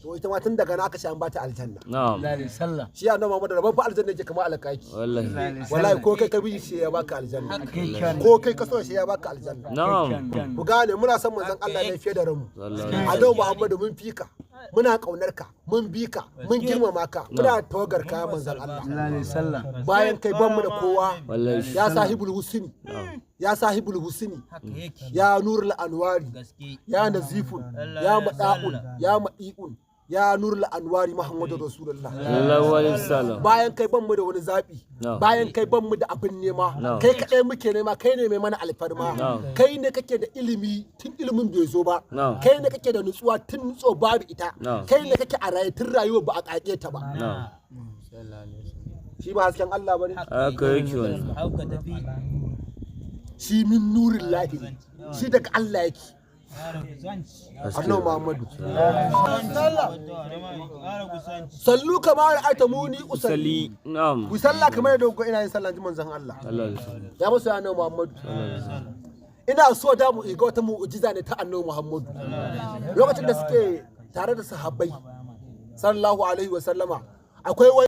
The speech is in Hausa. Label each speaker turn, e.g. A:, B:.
A: To ita ma tun daga na aka ce an bata aljanna.
B: Na'am.
A: Shi Annabi Muhammad rabon fa aljanna yake kamar alkaki.
B: Wallahi.
A: Wallahi ko kai ka bi shi ya baka aljanna, ko kai ka so shi ya baka aljanna.
B: Na'am.
A: Ku gane, muna son manzon Allah ne fiye da ranmu.
B: Wallahi.
A: Annabi Muhammadu, mun fi ka, muna kaunar ka, mun bi ka, mun girmama ka, muna tawagar ka, manzon Allah. Bayan kai ban mu da kowa.
B: Wallahi.
A: Ya sahibul husni, ya sahibul husni, ya nurul anwari, ya nazifun, ya mada'un, ya madi'un, ya nurul anwari Muhammadu Rasulullah.
B: Sallallahu alaihi wasallam.
A: Bayan kai ban mu da wani zaɓi.
B: No.
A: Bayan kai ban mu da abin nema.
B: No.
A: Kai kaɗai muke nema, kai ne mai mana alfarma.
B: No.
A: Kai ne kake da ilimi tun ilimin bai zo ba.
B: No.
A: Kai ne kake da nutsuwa tun nutsuwa babu ita.
B: No.
A: Kai ne kake a raye tun rayuwa ba a ƙaƙe ta ba.
B: Na'am.
A: Shi ba hasken Allah bane?
B: Haka yake wannan.
A: Shi min nurin lahi ne. Shi daga Allah yake, Annabi Muhammadu. Sallu kama ra'aytumuni usalli.
B: Sali. Na'am.
A: Ku sallah kamar yadda kuka ina yin sallah, ji manzon Allah.
B: Sallallahu alaihi wasallam.
A: Ya musu Annabi Muhammadu. Ina so da mu ga wata mu'jiza ne ta Annabi Muhammadu lokacin da suke tare da sahabbai, sallallahu alaihi wa sallama, akwai wani